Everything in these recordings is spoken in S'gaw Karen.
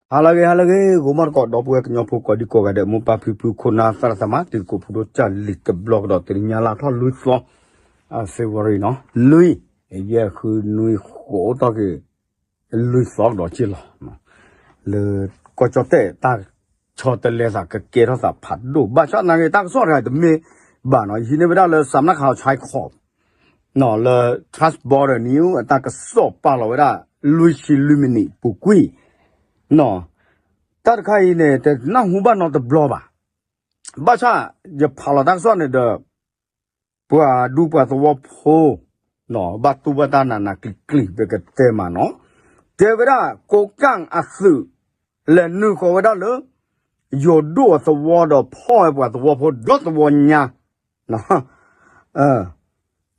ဟါလၢအဂ့ၤ ဟါလၢအဂ့ၤ ဂီၤမီၢ်တကိး ဒီပုၢ်ဝဲၢ်ကညီဖိကိးဒံကိးဂၤဒဲး မိၢ်ပၢ်ဖံဖု ခိၣ်နၢ်သရၣ်သမါ တံၤသကိးဖိဒိၣ် ကၢ်လံၤတဘျီကဒီး တနံၤညါလၢထီၣ်လွံၢ်သီ February နီၤ လွံၢ် ယဲၢ်ဃုနွံဃိး အိၣ်တ့ၢ်က့ၤ လွံၢ်သီကဒီးက့ၤလီၤ. လၢကီၢ်ကၠီၣ်တဲၣ် တၢ်ဆီတလဲသးကကဲထီၣ်သးဖးဒိၣ် ဘၣ်ဆၣ်သနာ်က့ တၢ်ကစီၣ်တခါတမ့ၢ်ဘၣ်နီၤ ယဟံးန့ၢ်ဝဲဒၣ်လၢ စးမနၣ်ခး ခၠဲခီး နီၤ လၢ Trans Border News အတၢ်ကစီၣ်ပာ်လီၤဝဲဒၣ် လွံၢ်ဆံလွံၢ်မံးနံးပူၤကွံာ် နီၤ တၢ်တခါအံၤန့ၣ် တနၢ်ဟူဘၣ်နီတဘျီဘၣ်. ဘၣ်ဆၣ် ယဖးလီၤတၢ်ကစီၣ်န့ၣ်ဒီး ပှၤဒူပှၤသဝီဖိ နီၤ ဘၣ်တူၢ်ဘၣ်တၢ်နးနးကျံၤကျံၤ ပကတဲမးနီၤ တဲဝဲဒၣ် ကိးကၣ်အသုး လဲၤနုာ်ဃီၤဝဲဒၣ်လၢ ယိၤဒိၣ်အသဝီဒီးဖီၣ်ဝဲပှၤသဝီဖိဒီသဝီညါ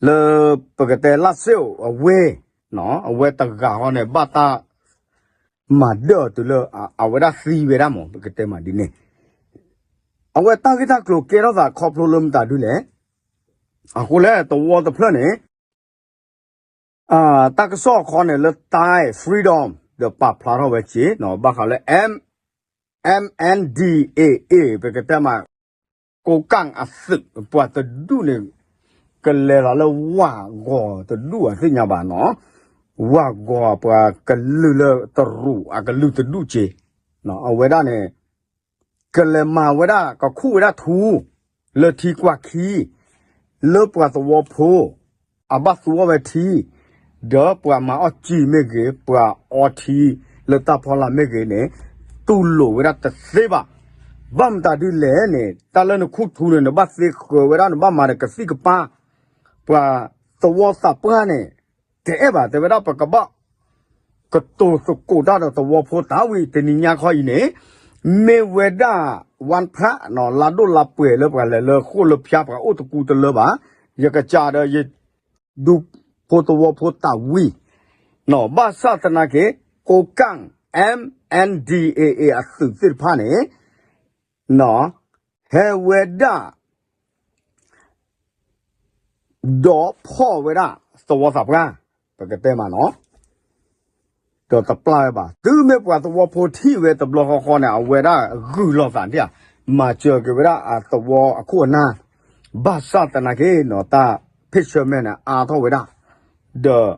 လၢပကတဲလၢ်စ့ၣ်အဝဲ အဝဲတဂၤဃီန့ၣ် ဘၣ်တၢ်မၤဒၢၣ်အီၤတုၤလၢ အဝဲဒၣ်သံဝဲဒၣ်မး ပကတဲမးဒ်န့ၣ် အဝဲတၢ်ဂ့ၢ်တၢ်ကျိၤကဲထီၣ်သးခီဖျိလၢမတၤဒ်လဲၣ်. အဃိလဲၣ် သဝီတဖျၢၣ်န့ၣ် တၢ်ကစီၣ်ခီန့ၣ်လၢ Thai Freedom ဒီးပာ်ဖျါထီၣ်ဝဲက့ၤ ဘၣ်ဃးလၢ M- MNDAA ပကတဲမး ကိးကၣ်အသုး ပှၤတဒူၣ်န့ၣ် ကလဲၤလီၤလၢဝၢ်ဂီၤတဒူၣ်အသ့ၣ်ညါဘၣ်နီၤ ဝၢ်ဂီၤပှၤကလုာ်လၢတရူးအကလုာ်တဒူၣ်က့ၤ အဝဲဒၣ်န့ၣ် ကလဲၤမၤဝဲဒၣ် ကခူၣ်ဝဲဒၣ်ထူ လၢထံကွၢ်ခံ လၢပှၤသဝီဖိ အဘၣ်သူအီၣ်ဝဲထံ ဒီးပှၤမၤအီၣ်စံာ်မ့ၢ်ဂ့ၤ ပှၤအီထံလၢတၢ်ဖီလာ်မ့ၢ်ဂ့ၤန့ၣ် တူၢ်လိာ်ဝဲဒၣ်တသ့ဘၣ်. ဘၣ်မတၤဒ်လဲၣ်န့ၣ် တၢ်လၢနခူၣ်ထူန့ၣ် နဘၣ်သ့ဃၢၤဝဲဒၣ် နဘၣ်မၤဒီးကသံၣ်ကပၤ ပှၤသဝီသးပှၢ်န့ၣ် တအဲၣ်ဘၣ် တဲဝဲဒၣ် ပကဘၣ် ကတိၤသကိးတၢ်ဒီးသဝီဖိတၢ်ဝံၤ တနံၤညါခီအံၤန့ၣ် မ့ၢ်ဝဲဒၣ် ဝၣ်ဖျး လါဒိၣ်လါပှဲၤလၢပှၤလဲၤလၢဃိၣ်လၢဖၠါ ပှၤအိၣ်တကူတလၢဘၣ်. ယကစၢ်ဒီးယ ဒူဖိသဝီဖိတၢ်ဝံၤ ဘၣ်ဆၣ်သနာ်က့ ကိးကၣ် MNDAA အသုးသ့ၣ်တဖၣ်န့ၣ် ဟဲဝဲဒၣ် ဒီးဖီၣ်ဝဲဒၣ်သဝီသးပှၢ် ပကတဲမးနီၤ ဒီးတပျၢ်ဝဲဘၣ်. တုၤမ့ၢ်ပှၤသဝီဖိထံၣ်ဝဲတဘျီဃီဃီန့ၣ် အဝဲဒၣ်ဂုာ်လိာ်သးဒ်ဧါ မၤစၢၤက့ၤဝဲဒၣ်အသဝီအခိၣ်အနၢ် ဘၣ်ဆၣ်သနာ်က့နီၤ တၢ် fisherman န့ၣ် အါထီၣ်ဝဲဒၣ် ဒီး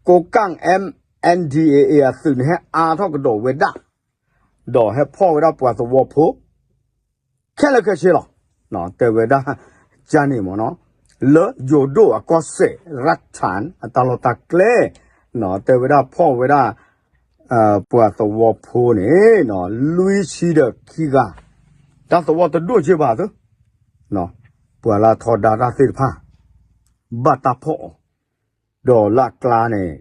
ကိးကၣ် MNDAA အသုးန့ၣ် ဟဲအါထီၣ်ကဒီးဝဲဒၣ် ဒီးဟဲဖီၣ်ဝဲဒၣ်ပှၤသဝီဖိ ခဲလၢာ်ခဲဆ့လီၤ. တဲဝဲဒၣ် ကန့ၣ်မ့ၢ်နီၤ လၢယိၤဒိၣ်အကီၢ်စဲၣ် ရတ်ၣ်ထၣ် အတၢ်လီၢ်တၢ်ကျဲ တဲဝဲဒၣ်ဖီၣ်ဝဲဒၣ် ပှၤသဝီဖိန့ၣ် လွံၢ်ဆံဒီးခံဂၤ တၢ်သဝီတဒိၣ်က့ဘၣ်သု ပှၤလၢထီဒါတၢ်သ့ၣ်တဖၣ် ဘၣ်တၢ်ဖီၣ်အီၤ ဒီးလၢအကျါန့ၣ်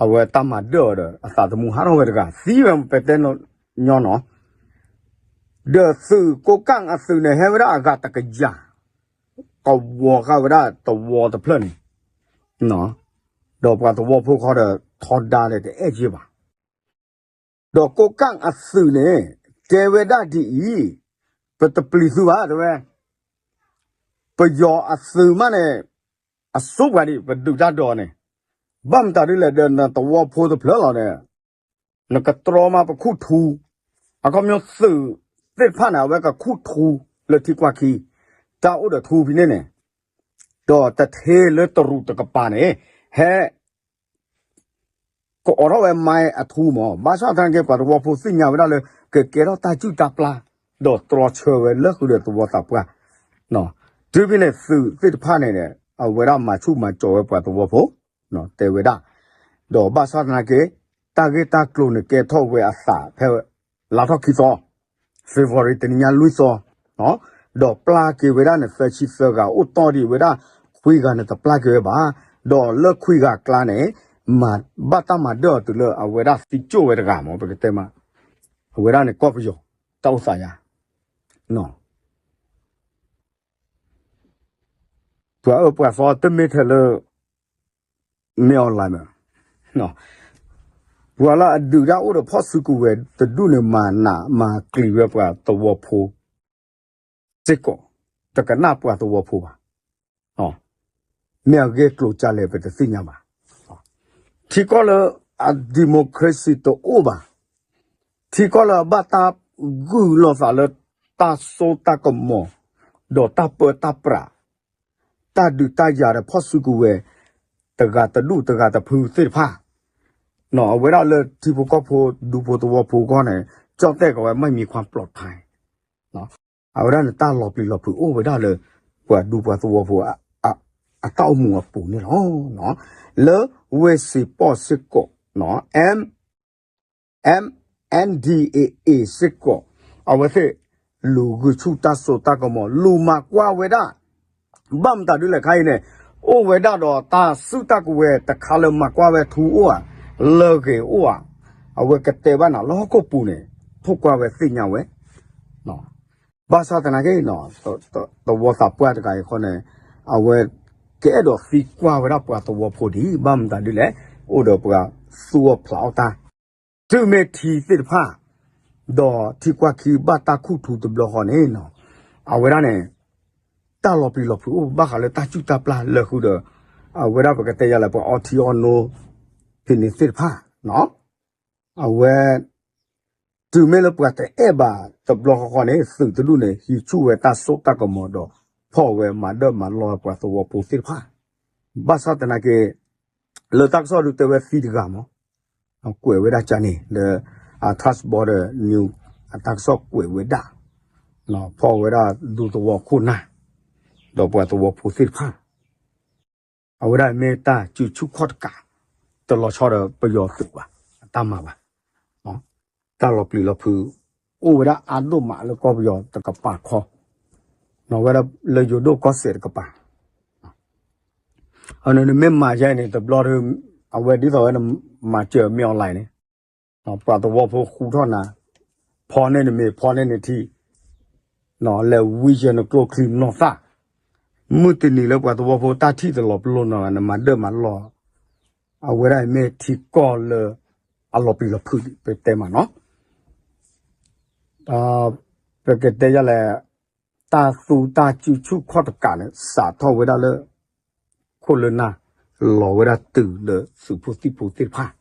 အဝဲတၢ်မၤဒၢၣ်အီၤဒီး အသးသမူဟးထီၣ်ဝဲတဂၤ သံဝဲပတဲညီနီၤ ဒီးသုးကိးကၣ်အသုးန့ၣ် ဟဲဝဲဒၣ်အဂၤတကယၤ ကဝီၤဃာ်ဝဲဒၣ်သဝီတဖျၢၣ်န့ၣ် ဒီးပှၤသဝီဖိခီဒီး ထီဒါဒီးတအဲၣ်က့ဘၣ် ဒီးကိးကၣ်အသုးန့ၣ် တဲဝဲဒၣ်ဒ်အံၤ, ပတပျံၤသုဘၣ် တဲဝဲ, ပယီၤအသုးမးန့ၣ် အစိပှၤဒံး ပဒုးတၢ်ဒီးန့ၣ်, ဘၣ်မတၤဒ်လဲၣ်ဒီး နသဝီဖိတဖျၢၣ်လီၤန့ၣ် နကတြီမးပခူၣ်ထူ, အခီပညီသုးသ့ၣ်တဖၣ်န့ၣ် အဝဲကခူၣ်ထူလၢထံကွၢ်ခံ, တၢ်အိၣ်ဒီးထူဖဲန့ၣ်န့ၣ်, ဒီးတထ့လၢတရူးတကပၤန့ၣ် ဟဲ ကအိးထီၣ်ဝဲမါအထူမး, ဘၣ်ဆၣ်သနာ်က့ ပှၤသဝီဖိသ့ၣ်ညါဝဲဒၣ်လၢ ကကဲထီၣ်တၢ်စုၣ်တၢ်ပျၢ်, ဒီးတြီဆၢဝဲလၢဃုာ်ဒီးသဝီသးပှၢ်, တုၤဖဲန့ၣ်သုးသ့ၣ်တဖၣ်န့ၣ် အဝဲဒၣ်မၤဆူၣ်မၤစိးဝဲပှၤသဝီဖိ တဲဝဲဒၣ်, ဒီးဘၣ်ဆၣ်သနာ်က့ တၢ်ဂ့ၢ်တၢ်ကျိၤန့ၣ်ကဲထီၣ်ဝဲအသးဖဲ လါထီၣ်ခံသီ February တနံၤညါလွံၢ်သီ, ဒီးပျၢ်က့ၤဝဲဒၣ်န့ၣ် သၢဆံသၢဂၤ အိၣ်တီၢ်ဒံးဝဲဒၣ် ခွံဂၤန့ၣ် တပျၢ်က့ၤဝဲဘၣ်, ဒီးလၢခွံဂၤကျါန့ၣ် မၤဘၣ်တၢ်မၤဒၢၣ်အီၤတုၤလၢအဝဲဒၣ်သံကၠိၣ်ဝဲတဂၤမး ပကတဲမး, အဝဲဒၣ်န့ၣ်ကီၢ်ပယီၤ တၢ်အိၣ်သးယါ ပှၤအၢပှၤသီတမ့ၢ်ထဲလၢ မ့ၢ်အီၤလၢမ့ၢ်, ပှၤလၢအဒုးတၢ်အိၣ်ဒီးဖီၣ်စုကဝဲၤတဒူၣ်န့ၣ် မၤနးမၤကျံၤဝဲပှၤသဝီဖိ စ့ၢ်ကီး တကနၣ်ပှၤသဝီဖိဘၣ်, မ့ၢ်အဂ့ၢ်ကျိၤကလဲၣ် ပတသ့ၣ်ညါဘၣ်, ထံကီၢ်လၢအ democracy တအိၣ်ဘၣ်, ထံကီၢ်လၢအဘၣ်တၢ်ဂုာ်လိာ်သးလၢတၢ်စိတၢ်ကမီၤ ဒီးတၢ်ပၢတၢ်ပြး တၢ်ဒုးတၢ်ယၤဒီးဖီၣ်စုကဝဲၤ တဂၤတဒူၣ်တဂၤတဖုသ့ၣ်တဖၣ် အဝဲဒၣ်လၢထံဖိကီၢ်ဖိဒူဖိသဝီဖိအဂီၢ်န့ၣ် ကၠီၣ်တဲၣ်ကီးဝဲ မ့ၢ်မံၤခွါပျီးထါ အဝဲဒၣ်န့ၣ်တၢ်လီၤပျံၤလီၤဖုးအိၣ်ဝဲဒၣ်လၢ ပှၤဒူပှၤသဝီဖိ အတၢ်အိၣ်မူအပူၤန့ၣ်လီၤ. လၢဝ့ၢ်စ့ၣ်ပီၣ်စ့ၢ်ကီး MNDAA စ့ၢ်ကီး အဝဲသ့ၣ် လူၤဂုာ်ဆူၣ်တၢ်စိတၢ်ကမီၤ လူၤမၤကွၢ်ဝဲဒၣ် ဘၣ်မတၤဒ်လဲၣ်ခါအံၤန့ၣ် အိၣ်ဝဲဒၣ်ဒီးတၢ်စုတၢ်ကဝဲၤတခါလၢမၤကွၢ်ဝဲထူအိၣ်ဧါ လၢဂ့ၤအိၣ်ဧါ အဝဲကတဲဘၣ်နၤလၢဟီၣ်ခိၣ်ပူၤန့ၣ် ထိၣ်ကွၢ်ဝဲသ့ၣ်ညါဝဲ ဘၣ်ဆၣ်သနာ်က့ သဝီသးပှၢ်တဂၤအံၤဃီန့ၣ် အဝဲကအဲၣ်ဒိးသံကွၢ်ဝဲဒၣ်ပှၤသဝီဖိဒံး ဘၣ်မတၤဒ်လဲၣ် အိၣ်ဒီးပှၤသူၣ်အီၣ်ဖျးအီၣ်တၢ် တုၤမ့ၢ်ထံသ့ၣ်တဖၣ် ဒီးထံကွၢ်ခံဘၣ်တၢ်ခူၣ်ထူတဘျီဃီန့ၣ် အဝဲဒၣ်န့ၣ် တၢ်လီၤပျံၤလီၤဖုးအိၣ်ဘၣ်ဃးလၢတၢ်စုၣ်တၢ်ပျၢ်လၢဃုာ်ဒီး အဝဲဒၣ်ပကတဲယၤလၢပှၤအီထံအီနိ ဖဲန့ၣ်သ့ၣ်တဖၣ် အဝဲ တုၤမ့ၢ်လၢပှၤတအဲၣ်ဘၣ်တဘျီဃီဃီန့ၣ် သုးတဒူၣ်န့ၣ် ဟံးဆူၣ်ဝဲတၢ်စိတၢ်ကမီၤဒီး ဖီၣ်ဝဲမၤဒၢၣ်မၤလီၢ်ပှၤသဝီဖိသ့ၣ်တဖၣ် ဘၣ်ဆၣ်သနာ်က့ လၢတၢ်ကစီၣ်ဒုးတဲဝဲသံတဂၤမး ကွဲးဝဲဒၣ်ကန့ၣ် လၢ Trust Border News အတၢ်ကစီၣ်ကွဲးဝဲဒၣ် ဖီၣ်ဝဲဒၣ်ဒူသဝီခိၣ်နၢ် ဒီးပှၤသဝီဖိသ့ၣ်တဖၣ် အဝဲဒၣ်မ့ၢ်တၢ်စုဆူၣ်ခီၣ်တကး တလီၤဆီဒီးပယီၤသုးဘၣ် အတၢ်မၤဘၣ် တၢ်လီၤပျံၤလီၤဖုး အိၣ်ဝဲဒၣ်အါဒိၣ်မးလၢကီၢ်ပယီၤတကပၤခီ ဝဲဒၣ်လၢယိၤဒိၣ်ကီၢ်စဲၣ်တကပၤ အန့ၣ်နမ့ၢ်မၤယဲန့ၣ် တဘျီဒီး အဝဲဒ်သိးဝဲနမၤစၢၤမ့ၢ် online န့ၣ် ပှၤသဝီဖိဃူထီၣ်နၤ ဖီန့ၢ်နမ့ၤ ဖီန့ၢ်နထံ လဲၤဝံယဲနကျိချံနီၢ်သၣ် မုၢ်တနံၤလၢပှၤသဝီဖိတၢ်ထံၣ်တလီၤပလိာ်နီၤ နမၤဒၢၣ်မၤလီၢ် အဝဲဒၣ်မ့ၢ်ထံကီၢ်လၢ အလီၤပျံၤလီၤဖုး ပတဲမးနီၤ ပကတဲယလဲၣ် တၢ်သူတၢ်စုဆူၣ်ခီၣ်တကးန့ၣ် စးထီၣ်ဝဲဒၣ်လၢ ခိၣ်လၢနၢ် လီၤဝဲဒၣ်တုၤလၢသုးဖိသံၣ်ဖိသ့ၣ်တဖၣ်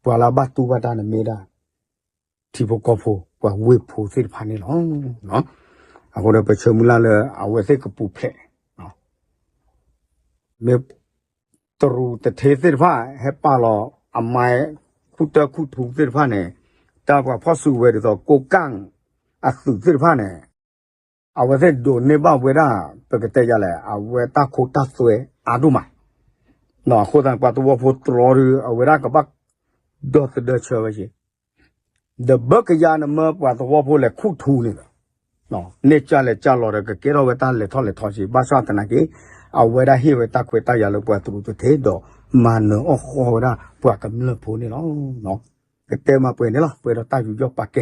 ပှၤလၢအဘၣ်တူၢ်ဘၣ်တၢ်န့ၣ်မ့ၢ်ဒၣ် ထံဖိကီၢ်ဖိ ပှၤဝ့ၢ်ဖိသ့ၣ်တဖၣ်န့ၣ်လီၤ. အဃိဒီးပဆၢမုၢ်လၢ်လၢအဝဲသ့ၣ်ကပူၤဖျဲး မ့ၢ်တရူးတထ့သ့ၣ်တဖၣ် ဟဲပာ်လီၤအမါ ခူၣ်တၢၢ်ခူၣ်ထူသ့ၣ်တဖၣ်န့ၣ် တၢ်ပှၤဖီၣ်စုကဝဲၤဒ်သိး ကိးကၣ်အသုးသ့ၣ်တဖၣ်န့ၣ် အဝဲသ့ၣ်ဒိးန့ၢ်ဘၣ်ဝဲဒၣ် ပကတဲယလဲၣ် အဝဲတၢ်ခိတၢ်သွဲအါဒိၣ်မး အဃိသတးပှၤသဝီဖိတြီဒီး အဝဲဒၣ်ကဘၣ်ဒီသဒၢဆၢဝဲက့ၤ ဒီးဘၣ်ကယၤနမၢပှၤသဝီဖိလဲၤခူၣ်ထူန့ၣ်ဒီး န့ၢ်ကၢ်လဲၤကၢ်လီၤဒီးကကဲထီၣ်ဝဲတၢ်လဲၤထီၣ်လဲၤထီက့ၤ ဘၣ်ဆၣ်သနာ်က့ အဝဲဒၣ်ဟ့ၣ်ဝဲတၢ်ခွဲးတၢ်ယာ်လၢပှၤတရူးတထ့ဒီး မၤနၢၤအီၣ်ဃီဝဲဒၣ်ပှၤကမျၢၢ်ဖိန့ၣ်လီၤ. ကတဲမးပှဲၤန့ၣ်လီၤ ပှဲၤဒီးတၢ်ယူးယီၣ်ပာ်ကဲ